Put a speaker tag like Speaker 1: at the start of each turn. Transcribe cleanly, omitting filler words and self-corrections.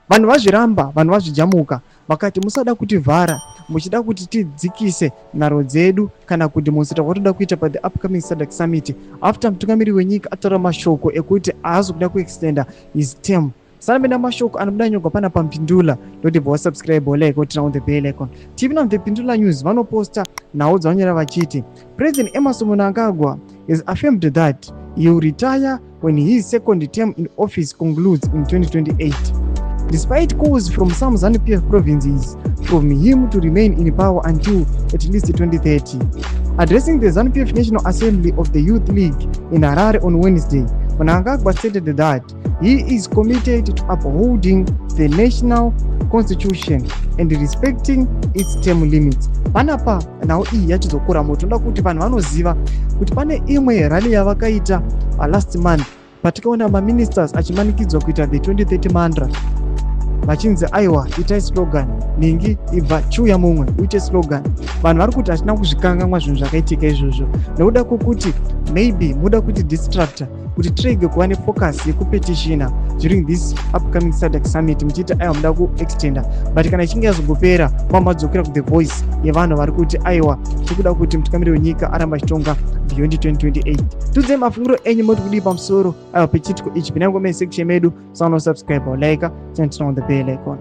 Speaker 1: Vanhu vazviramba, vanhu vazvijamuka, vakati musada kutivhara muchida kuti tidzikise nharo dzedu kana kuti musita kwatoda kuita pa the upcoming SADC summit, after mutungamiri wenyika ataura mashoko ekuti haazi kuda kuextenda his term. Sanapinda mashoko anobuda nyorwa pana paMpindula, ndoti bva wasubscribe, like, woturn on the bell icon. TV na the Pindula News vanoposta nhau dzavanyora vachiti President Emmerson Mnangagwa has affirmed that he will retire when his second term in office concludes in 2028, despite calls from some ZANU-PF provinces from him to remain in power until at least 2030. Addressing the ZANU-PF National Assembly of the Youth League in Harare on Wednesday, Mnangagwa stated that he is committed to upholding the national constitution and respecting its term limits. Panapa nhau iyi yachizokura moto. Toda kuti vanhu vanoziva kuti pane imwe rally yavakaita last month, patikaona maministers achimanikidzwa kuita the 2030 mantra, vachinzi aiwa, itai slogan ningi, ibva, chiuya mumwe uite slogan. Vanhu vari kuti hachina kuzvikangamwa zvinhu zvakaitika izvozvo, nekuda kwokuti maybe muda kuti distracta kuti tirege kuva nefocus yekupetitiona during this upcoming SADC summit, muchiiti aiwa, muda kuextenda. But kana ichinge yazongopera, mamadzokera kuthe voice yevanhu vari kuti aiwa, tiri kuda kuti mutungamiri wenyika aramba achitonga beyond 2028. Tiudzei mafungiro enyu, moti kudii pamusoro aiwa pechiitiko ichi? Pinai comment section medu, sanosubscribe, like, turn on the bell icon.